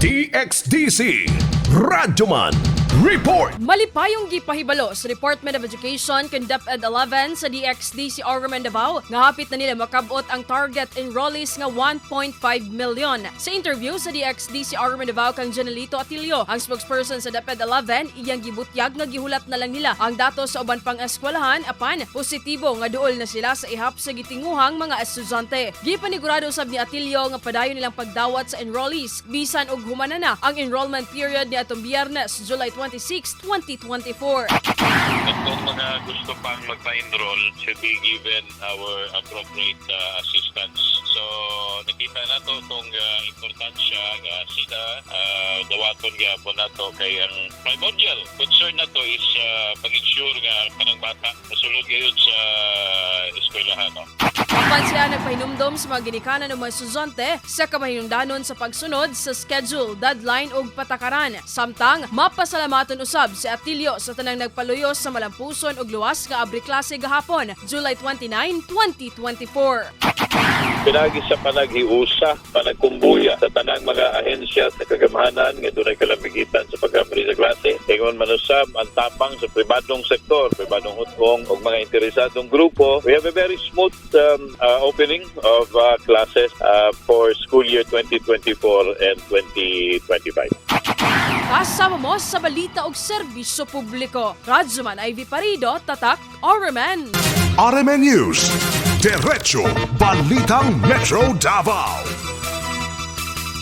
DXDC Radyoman Report. Malipayong gipahibalo sa Department of Education kang DepEd 11 sa DXDC RMN Davao nga hapit na nila makabot ang target enrollees nga 1.5 million. Sa interview sa DXDC RMN Davao kang Janelito Atilio, ang spokesperson sa DepEd 11, iyang gibutyag nga gihulat na lang nila ang datos sa uban pang eskwelahan apan positibo nga duol na sila sa ihap sa gitinguhang mga estudyante. Gipanigurado sab ni Atilio nga padayon nilang pagdawat sa enrollees bisan og humana na ang enrollment period ni atong Biyernes, July 26, 2024. At kung mga gusto pang magpa-enroll, should be given our appropriate assistance. So, nakita nato itong importansya nga sila dawaton gyapon nato kay ang primordial concern nato is pag-ensure nga kanang bata masulod gayud sa eskwelahan. No? Apan siya nagpahinumdom sa mga ginikanan ng mga estudyante sa kamahinungdanon sa pagsunod sa schedule, deadline ug patakaran. Samtang mapasalamaton usab si Atilio sa tanang nagpaluyo sa malampuson ug luwas nga abri klase gahapon, July 29, 2024. Pinagi sa panaghiusa, panagkumbuya sa tanang mga ahensya sa kagamhanan nga dunay kalambigitan sa pag-abri sa klase. Ingon man usab ang tapang sa pribadong sektor, pribadong hutong ug mga interesadong grupo. We have a very smooth opening of classes for school year 2024 and 2025. Kasama mo sa balita ug serbisyo publiko. Radyoman Ivy Parido, Tatak, RMN. RMN News. Diretso Balitang Metro Davao.